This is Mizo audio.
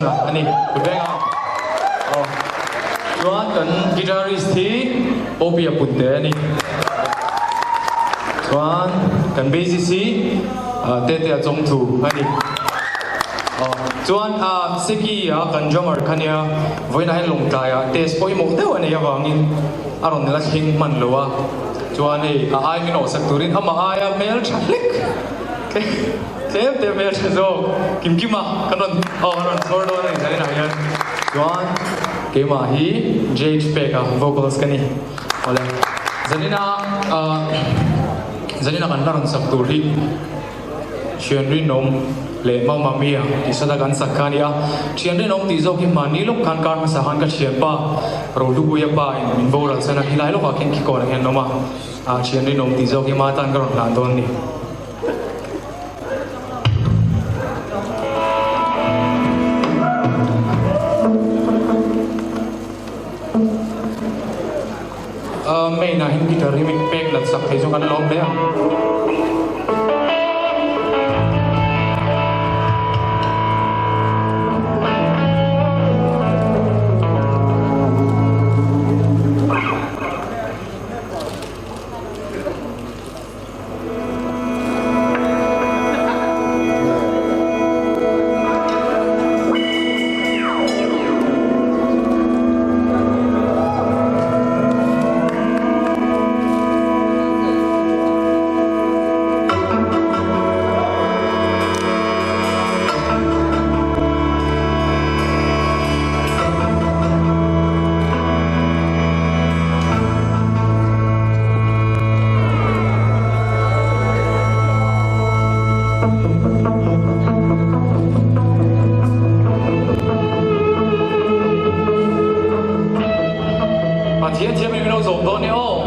A ni, kut veng a. Aw. Chuan kan guitarist hi Opia Punte a ni. Chuan kan bassist hi Tetea Chawngthu a ni. Aw. Chuan Seki a kan drummer kha nia, vawiinah hian Lawngtlaiah test pawimawh deuh a nei avangin a rawn la thleng hman lo a. Chuan hei a ai min awhsak turin amah aia hmeltha hlek. Tlem te hmel tha zawk Kim Kima kan rawn aw an rawn chhawr dawn a ni zanin ah hian chuan keimah hi JH pek a vocals ka ni awle zanin a ah zanin a kan la rawn sak tur hi Thian Rinawm leh Mamma Mia tih sata kan sak kha a ni a Thian Rinawm tih zawk hi mahni lawk khan kar hmasa khan ka thianpa Rohlupuia pa in min boral chhan a khilai lawkah khian khikawn ah hian an awm a ah Thian Rinawm tih zawk hi ma tan ka rawn hlan dawn a ni. Main ah hian guitar hi min pek nat sak thei chu kan lawm hle a. A thiam thiam in min lo zawm dawn e aw.